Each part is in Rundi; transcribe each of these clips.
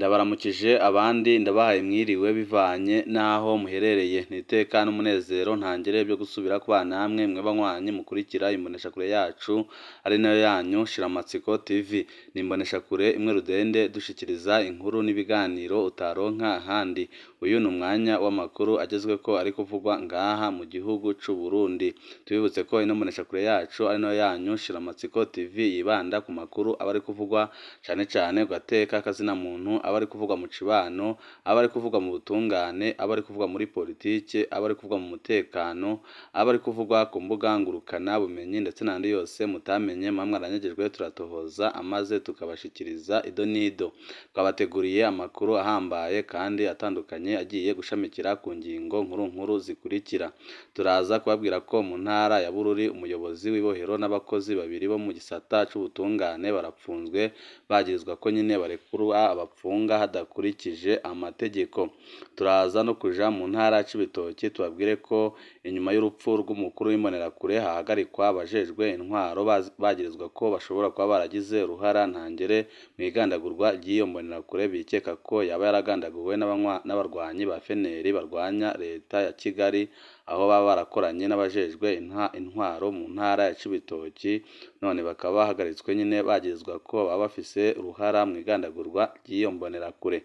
Ndabaramukije abandi ndabahaye mwiriwe bivanye n'aho muherereye. Ni iteka n'umunezero ntangere byo gusubira kubana namwe mwe banywanyi mukurikira imboneshakure yacu ari nayo yanyu Shiramatsiko TV. Ni imboneshakure imwe rudende dushikiriza inkuru n'ibiganiro utaronka ahandi. Uyu ni umwanya w'amakuru agezweko ari kuvugwa ngaha mu gihugu c'u Burundi. Tubibutse ko ino mboneshakure yacu ari nayo yanyu Shiramatsiko TV yibanda ku makuru aba ari kuvugwa cane cane ku gateka k'azina muntu, aba ari kuvugwa mu cibano, aba ari kuvugwa mu butungane, aba ari kuvugwa muri politike, aba ari kuvugwa mu mutekano, aba ari kuvugwa ku mbuga ngurukana bumenyi ndetse n'andi yose mutamenye muba mwaranyagejwe turatohoza amaze tukabashikiriza ido n'ido. Twabateguriye amakuru ahambaye kandi atandukanye agiye gushamikira ku ngingo nkuru nkuru zikurikira. Turaza kubabwira ko mu ntara ya Bururi umuyobozi w'ibohero n'abakozi babiri bo mu gisata c'ubutungane barapfunzwe bagirizwa ko nyene barekura abapfunga hadakurikije amategeko. Turaza no kuja mu ntara ya Cibitoke tubabwire ko inyuma y'urupfu rw'umukuru w'imbonerakure hahagarikwa abajejwe intwaro bagirizwa ko bashobora kuba baragize uruhara ntangere mw'igandagurwa ry'iyo mbonerakure bikeka ko yaba yaragandaguwe n'abarwanyi ba FNL barwanya leta ya Kigali, aho baba barakoranye n'abajejwe intwaro mu ntara ya Cibitoke, none bakaba bahagaritswe nyene bagirizwa ko baba bafise uruhara mw'igandagurwa ry'iyo mbonerakure.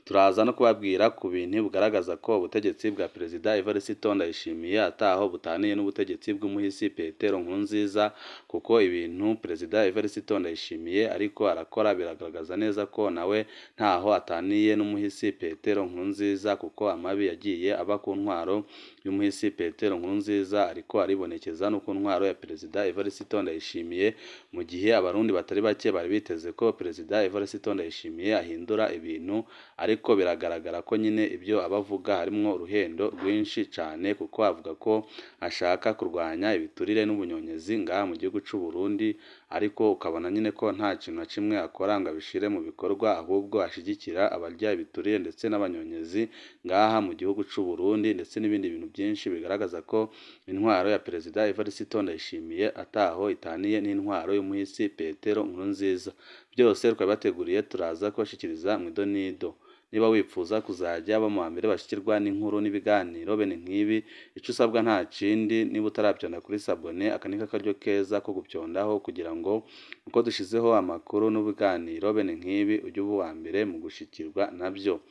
Turaza no kubabwira ku bintu bigaragaza ko ubutegetsi bwa Perezida Evariste Ndayishimiye ataho butaniye n'ubutegetsi bw'umuhisi Petero Nkurunziza, kuko ibintu Perezida Evariste Ndayishimiye ariko arakora biragaragaza neza ko nawe ntaho ataniye n'umuhisi Petero Nkurunziza, kuko amabi yagiye aba ku ntwaro y'umuhisi Petero Nkurunziza ariko aribonekeza no ku ntwaro ya Perezida Evariste Ndayishimiye, mu gihe abarundi batari bake bari biteze ko Perezida Evariste Ndayishimiye ahindura ibintu, ariko biragaragara ko nyine ibyo aba avuga harimwo uruhendo rwinshi cane, kuko avuga ko ashaka kurwanya ibiturire n'ubunyonyezi ngaha mu gihugu c'u Burundi, ariko ukabona nyine ko nta kintu na kimwe akora ngo abishire mu bikorwa, ahubwo ashigikira abarya ibiturire ndetse n'abanyonyezi ngaha mu gihugu c'u Burundi, ndetse n'ibindi bintu byinshi bigaragaza ko intwaro ya Perezida Evariste Ndayishimiye ataho itaniye n'intwaro y'umuhisi Petero Nkurunziza. Byose twabibateguriye turaza kubashikiriza mw'ido n'ido. Niba wipfuza kuzajya aba mu bambere bashikirwa n'inkuru n'ibiganiro bene nk'ibi, ico usabwa nta kindi, niba utaravyonda kuri sabone, aka ni akaryo keza ko gupyondaho kugira ngo uko dushizeho amakuru n'ibiganiro bene nk'ibi ujye uba uwa mbere mu gushikirwa navyo.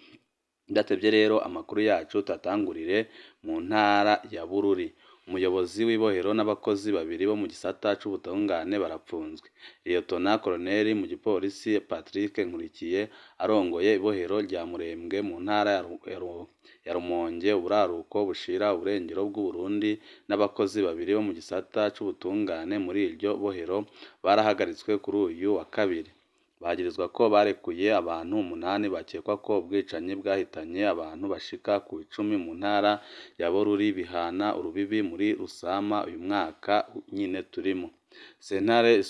Bidatevye rero amakuru yacu tuyatangurire mu ntara ya Bururi. Umuyobozi w'ibohero n'abakozi babiri bo mu gisata c'ubutungane barapfunzwe. Liyetona Koloneli mu gipolisi Patrick Nkurikiye arongoye ibohero rya Murembwe mu ntara ya Rumonge, uburaruko bushira uburengero bw'Uburundi, n'abakozi babiri bo mu gisata c'ubutungane muri iryo bohero barahagaritswe kuri uyu wa kabiri. Bagirizwa ko barekuye abantu umunani bakekwa ko ubwicanyi bwahitanye abantu bashika ku 10 mu ntara ya Bururi bihana urubibi muri Rusama uyu mwaka nyine turimo. Sentare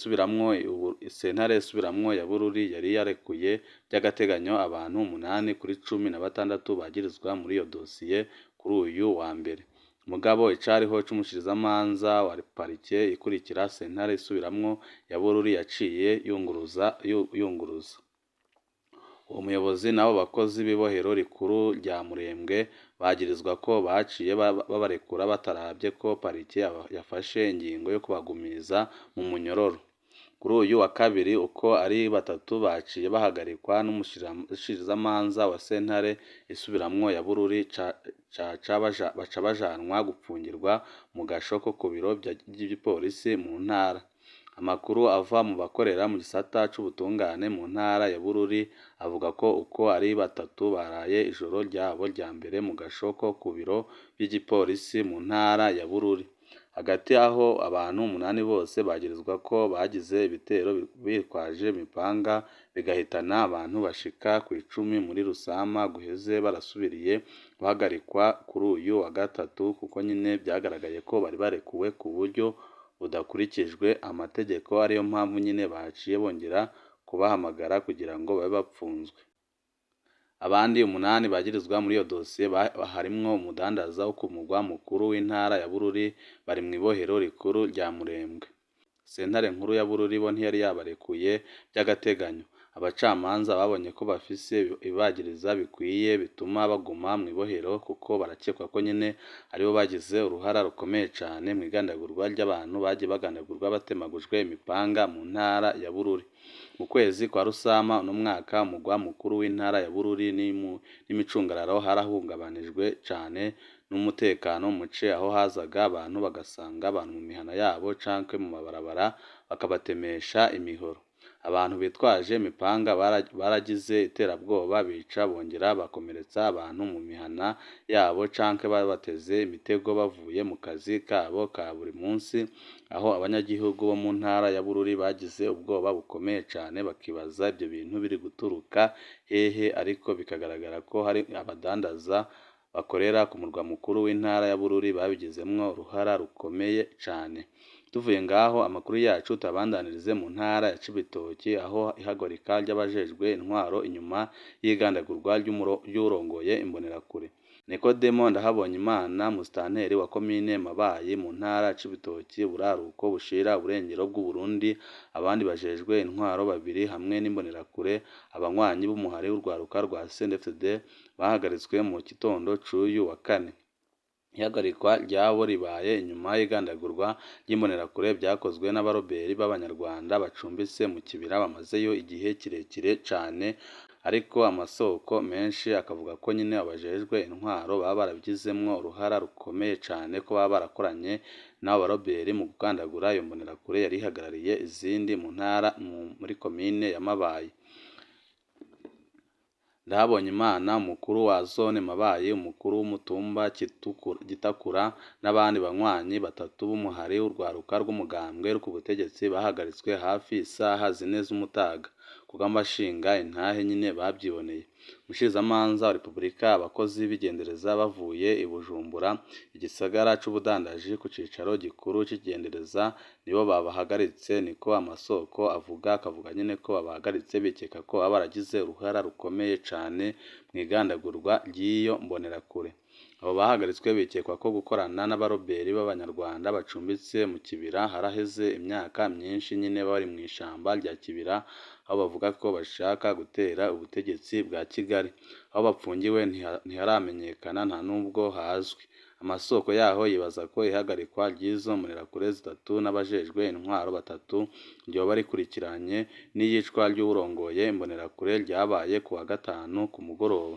isubiramwo ya Bururi yari yarekuye by'agateganyo abantu 8 kuri 16 bagirizwa muri iyo dosiye kuri uyu wa mbere. Mugabo icariho c'umushikirizamanza wa parike ikurikira sentare isubiramwo ya Bururi yaciye yunguruza. Uwo muyobozi n'abo bakozi b'ibohero rikuru rya Murembwe bagirizwa ko baciye babarekura bataravye ko parike yafashe ingingo yo kubagumiza mu munyororo. Kuri uyu wa kabiri uko ari batatu baciye bahagarikwa n'umushikirizamanza wa sentare isubiramwo ya Bururi, baca bajanwa gupfungirwa mu gasho ko ku biro vy'igipolisi mu ntara. Amakuru ava mu bakorera mu gisata c'ubutungane mu ntara ya Bururi avuga ko uko ari batatu baraye ijoro ryabo rya mbere mu gasho ko ku biro vy'igipolisi mu ntara ya Bururi. Hagati aho abantu 8 bose bagirizwa ko bagize ibitero bitwaje imipanga bigahitana abantu bashika ku 10 muri Rusama guheze, barasubiriye guhagarikwa kuri uyu wa gatatu kuko nyine vyagaragaye ko bari barekuwe ku buryo budakurikijwe amategeko, ariyo mpamvu nyine baciye bongera kubahamagara kugira ngo babe bapfunzwe. Abandi 8 bagirizwa muri iyo dosiye harimwo umudandaza wo ku mugwa mukuru w'intara ya Bururi bari mw'ibohero rikuru rya Murembwe. Sentare nkuru ya Bururi bo ntiyari yabarekuye by'agateganyo. Abacamanza babonye ko bafise ibibagiriza bikwiye bituma baguma mw'ibohero, kuko barakekwa ko nyene aribo bagize uruhara rukomeye cane mw'igandagurwa ry'abantu bagiye bagandagurwa batemagujwe imipanga mu ntara ya Bururi. Mu kwezi kwa Rusama uno mwaka, umugwa mukuru w'intara ya Bururi n'imicungararo harahungabanijwe cane n'umutekano muce, aho hazaga abantu bagasanga abantu mu mihana yabo canke mu mabarabara bakabatemesha imihoro. Abantu bitwaje imipanga baragize iterabwoba, bica bongera bakomeretsa abantu mu mihana yabo canke babateze imitego bavuye mu kazi kabo ka buri munsi, aho abanyagihugu bo mu ntara ya Bururi bagize ubwoba bukomeye cane, bakibaza ivyo bintu biri guturuka hehe, ariko bikagaragara ko hari abadandaza bakorera ku murwa mukuru w'intara ya Bururi babigizemwo uruhara rukomeye cane. Tuvuye ngaho, amakuru yacu tuyabandanirize mu ntara ya Cibitoki, aho ihagarika ry'abajejwe intwaro inyuma y'igandagurwa ry'uwurongoye imbonerakure. Nikodemo Ndahabonyimana, musitanteri wa komine Mabayi mu ntara ya Cibitoki, buraruko bushira uburengero bw'Uburundi, abandi bajejwe intwaro babiri hamwe n'imbonerakure, abanywanyi b'umuhari w'urwaruka rwa CNDD-FDD bahagaritswe mu gitondo c'uyu wa kane. Ihagarikwa ryabo ribaye inyuma y'igandagurwa ry'imbonerakure vyakozwe n'abaroberi b'Abanyarwanda bacumbitse mu kibira bamazeyo igihe kirekire cane, ariko amasoko menshi akavuga ko nyene abajejwe intwaro baba barabigizemwo uruhara rukomeye cane, ko baba barakoranye n'abo baroberi mu kugandagura iyo mbonerakure yari ihagarariye izindi mu ntara muri komine ya Mabayi. Ndahabonyimana, umukuru wa zone Mabayi, umukuru w'umutumba Gitakura n'abandi banywanyi batatu b'umuhari w'urwaruka rw'umugambwe ku butegetsi bahagaritswe hafi isaha 4 z'umutaga kubw'amashinga intahe nyene bavyiboneye. Umushikizamanza wa Repubulika, abakozi b'igendereza bavuye i Bujumbura, igisagara c'ubudandaji, ku cicaro gikuru c'igendereza nibo babahagaritse, niko amasoko avuga, akavuga nyene ko babahagaritse bikeka ko baba baragize uruhara rukomeye cane mw'igandagurwa ry'iyo mbonerakure. Abo bahagaritswe bikekwa ko gukorana n'abaroberi b'Abanyarwanda bacumbitse mu kibira haraheze imyaka myinshi nyene bari mw'ishamba rya Kibira, aho bavuga ko bashaka gutera ubutegetsi bwa Kigali. Aho bapfungiwe ntiharamenyekana, nta nubwo hazwi. Amasoko yaho yibaza ko ihagarikwa ry'izo mbonerakure zitatu n'abajejwe intwaro batatu ryoba rikurikiranye n'iyicwa ry'uwurongoye imbonerakure ryabaye kuwa gatanu ku mugoroba.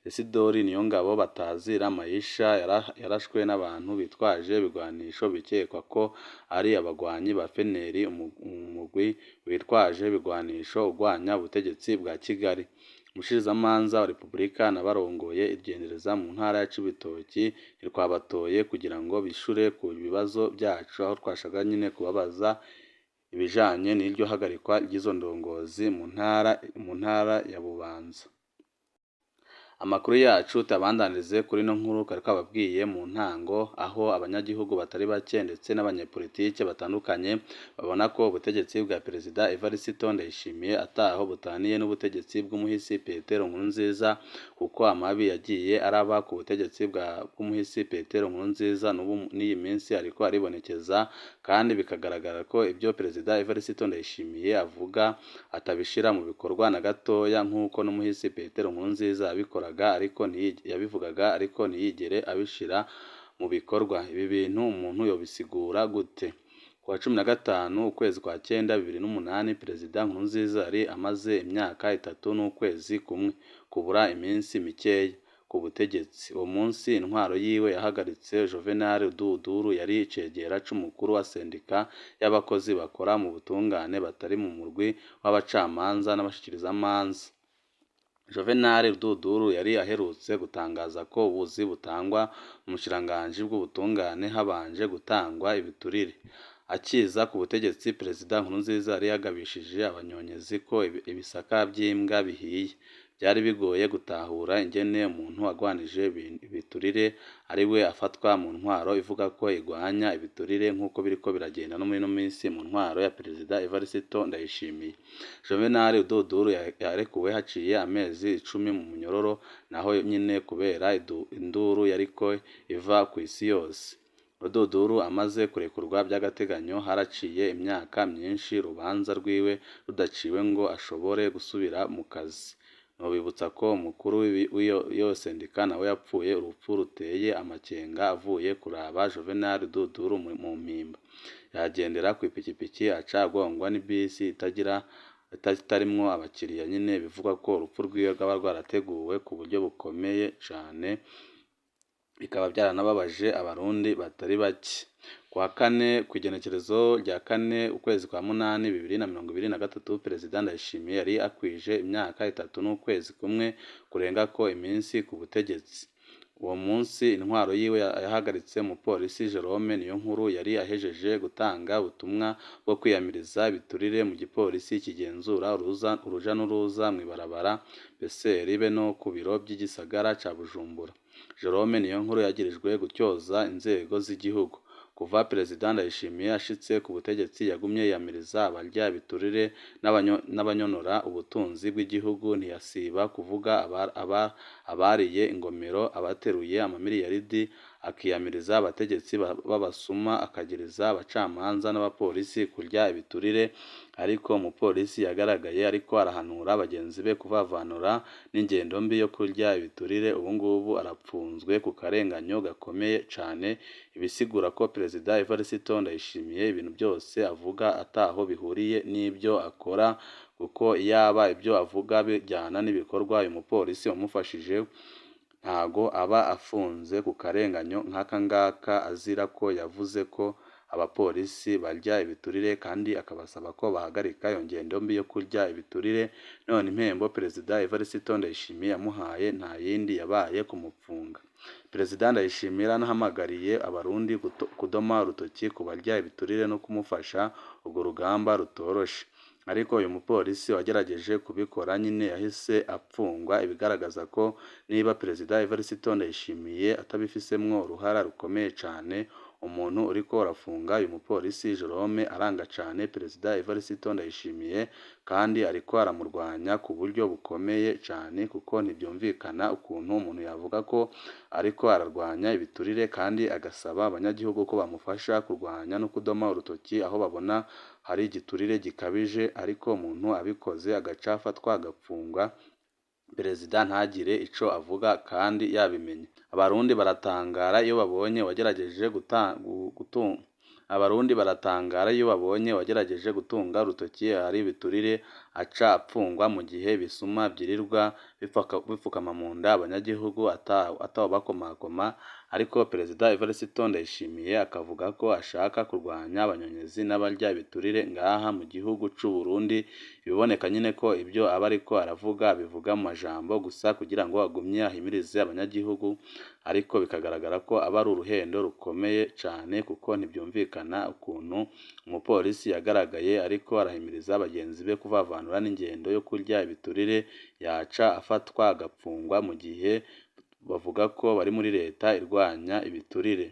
Isidori Niyongabo batazira Mayisha yarashwe n'abantu bitwaje ibigwanisho bikekwa ko ari abagwanyi ba FNL, umugwi witwaje ibigwanisho ugwanya ubutegetsi bwa Kigali. Umushikizamanza wa Repubulika n'abarongoye igendereza mu ntara ya Cibitoki ntitwabatoye kugira ngo bishure ku bibazo vyacu, aho twashaka nyene kubabaza ibijanye n'iryo hagarikwa ry'izo ndongozi mu ntara ya Bubanza. Amakuru yacu tuyabandanirize kuri ino nkuru kari kababwiye mu ntango, aho abanyagihugu batari bake ndetse n'abanyepolitike batandukanye babona ko ubutegetsi bwa Perezida Evariste Ndayishimiye ataho butaniye n'ubutegetsi bw'umuhisi Petero Nkurunziza, kuko amabi yagiye araba ku butegetsi bw'umuhisi Petero Nkurunziza n'ubu n'iyi minsi ariko aribonekeza, kandi bikagaragara ko ibyo Perezida Evariste Ndayishimiye avuga atabishira mu bikorwa na gatoya, nk'uko n'umuhisi Petero Nkurunziza yabikoraga, ariko yabivugaga ariko ntiyigere abishira mu bikorwa. Ibi bintu umuntu yobisigura gute? Kuwa 15 ukwezi kwa 9 2008, Perezida Nkurunziza yari amaze imyaka 3 n'ukwezi kumwe kubura iminsi mikeya ku butegetsi. Uwo munsi intwaro yiwe yahagaritse Juvenal Duduru, yari icegera c'umukuru wa sendika y'abakozi bakora mu butungane batari mu murwi w'abacamanza n'abashikirizamanza. Juvenal Duduru yari aherutse gutangaza ko ubuzi butangwa mu bushikiranganji bw'ubutungane habanje gutangwa ibiturire. Akiza ku butegetsi, Perezida Nkurunziza yari yagabishije abanyonyezi ko ibisaka vy'imbwa bihiye. Byari bigoye gutahura ingene umuntu agwanije ibiturire ari we afatwa mu ntwaro ivuga ko igwanya ibiturire, nk'uko biriko biragenda no muri ino minsi mu ntwaro ya Perezida Evariste Ndayishimiye. Juvenal Duduru yarekuwe haciye amezi 10 mu munyororo, naho nyene kubera induru yariko iva kw'isi yose. Rududuru amaze kurekurwa by'agateganyo haraciye imyaka myinshi urubanza rwiwe rudaciwe ngo ashobore gusubira mu kazi. Nobibutsa ko umukuru w'iyo sendika nawe yapfuye urupfu ruteye amakenga avuye kuraba Juvenal Rududuru mu mpimba. Yagendera kw'ipikipiki aca agongwa n'ibisi itarimwo abakiriya nyene, bivugwa ko urupfu rwiwe rwaba rwarateguwe ku buryo bukomeye cane, bikaba byaranababaje abarundi batari bake. Kuwa kane kw'igenekerezo rya 4 ukwezi kwa 8 2023, Perezida Ndayishimiye yari akwije imyaka 3 n'ukwezi kumwe kurengako iminsi ku butegetsi. Uwo munsi intwaro yiwe yahagaritse umupolisi Jerome Niyonkuru yari ahejeje gutanga ubutumwa bwo kwiyamiriza ibiturire mu gipolisi kigenzura uruja n'uruza mw'ibarabara Beseri be no ku biro by'igisagara ca Bujumbura. Jerome Niyonkuru yagirijwe gutyoza inzego z'igihugu. Kuva Perezida Ndayishimiye ashitse ku butegetsi yagumye yiyamiriza abarya ibiturire n'abanyonora ubutunzi bw'igihugu, ntiyasiba kuvuga abariye ingomero, abateruye amamiliyaridi, akiyamiriza abategetsi b'abasuma, akagiriza abacamanza n'abapolisi kurya ibiturire. Ariko umupolisi yagaragaye ariko arahanura bagenzi be kuvavanura n'ingendo mbi yo kurya ibiturire, ubungubu arapfunzwe ku karenganyo gakomeye cane, ibisigura ko Perezida Evariste Ndayishimiye ibintu byose avuga ataho bihuriye n'ibyo akora, kuko iyaba ibyo avuga bijyana n'ibikorwa uyu mupolisi wamufashije ntago aba afunze ku karenganyo nk'aka ngaka, azira ko yavuze ko abapolisi barya ibiturire kandi akabasaba ko bahagarika iyo ngendo mbi yo kurya ibiturire. None impembo Perezida Evariste Ndayishimiye yamuhaye nta yindi yabaye kumupfunga. Perezida Ndayishimiye yarahamagariye abarundi kudoma urutoki ku barya ibiturire no kumufasha urwo rugamba rutoroshe. Ariko uyu mupolisi wagerageje kubikora nyine yahise apfungwa, ibigaragaza ko niba Perezida Evariste Ndayishimiye atabifisemwo uruhara rukomeye cane, umuntu uriko arafunga uyu mupolisi Jerome aranga cane Perezida Evariste Ndayishimiye kandi ariko aramurwanya ku buryo bukomeye cane, kuko ntivyumvikana ukuntu umuntu yavuga ko ariko ararwanya ibiturire kandi agasaba abanyagihugu ko bamufasha kurwanya no kudoma urutoki aho babona hari igiturire gikabije, ariko umuntu abikoze agaca afatwa agapfungwa, Perezida ntagire ico avuga kandi yabimenye. Abarundi baratangara iyo babonye wagerageje Abarundi baratangara iyo babonye wagerageje gutunga urutoki ahari ibiturire aca apfungwa, mu gihe ibisuma vyirirwa bipfukama mu nda abanyagihugu atawubakomakoma. Ariko Perezida Evariste Ndayishimiye akavuga ko ashaka kurwanya abanyonyezi n'abarya ibiturire ngaha mu gihugu c'u Burundi, ibiboneka nyine ko ibyo aba ariko aravuga abivuga mu majambo gusa kugira ngo agumye ahimirize abanyagihugu, ariko bikagaragara ko aba ari uruhendo rukomeye cane, kuko ntivyumvikana ukuntu umupolisi yagaragaye ariko arahimiriza bagenzi be kuvavanura n'ingendo yo kurya ibiturire yaca afatwa agapfungwa, mu gihe bavuga ko bari muri leta irwanya ibiturire.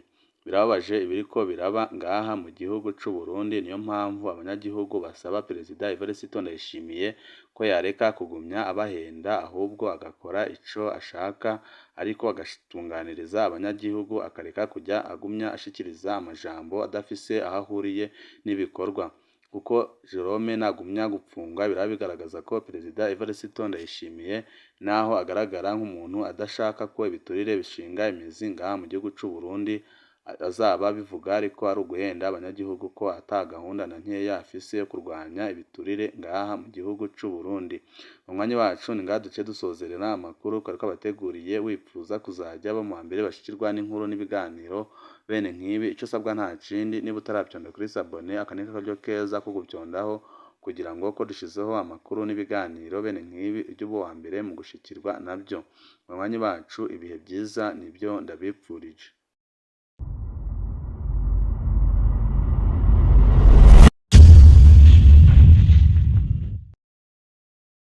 Birababaje ibiriko biraba ngaha mu gihugu c'u Burundi, niyo mpamvu abanyagihugu basaba Perezida Evariste Ndayishimiye ko yareka kugumya abahenda, ahubwo agakora ico ashaka, ariko agatunganiriza abanyagihugu, akareka kujya agumya ashikiriza amajambo adafise aho ahuriye n'ibikorwa. Kuko Jerome nagumya gupfungwa biraba bigaragaza ko Perezida Evariste Ndayishimiye naho agaragara nk'umuntu adashaka ko ibiturire bishinga imizi ngaha mu gihugu c'u Burundi, azaba abivuga ariko ari uguhenda abanyagihugu ko ata gahunda na nkeya afise yo kurwanya ibiturire ngaha mu gihugu c'u Burundi. Mu mwanya wacu ni ngaha duce dusozerera amakuru twari twabateguriye. Wipfuza kuzajya aba mu mbere bashikirwa n'inkuru n'ibiganiro bene nk'ibi, ico usabwa nta kindi, niba utaravyonda kuri sabone, aka ni akaryo keza ko guvyondaho kugira ngo ko dushizeho amakuru n'ibiganiro bene nk'ibi ujye uba uwa mbere mu gushikirwa navyo. Banywanyi bacu, ibihe vyiza nivyo ndabipfurije.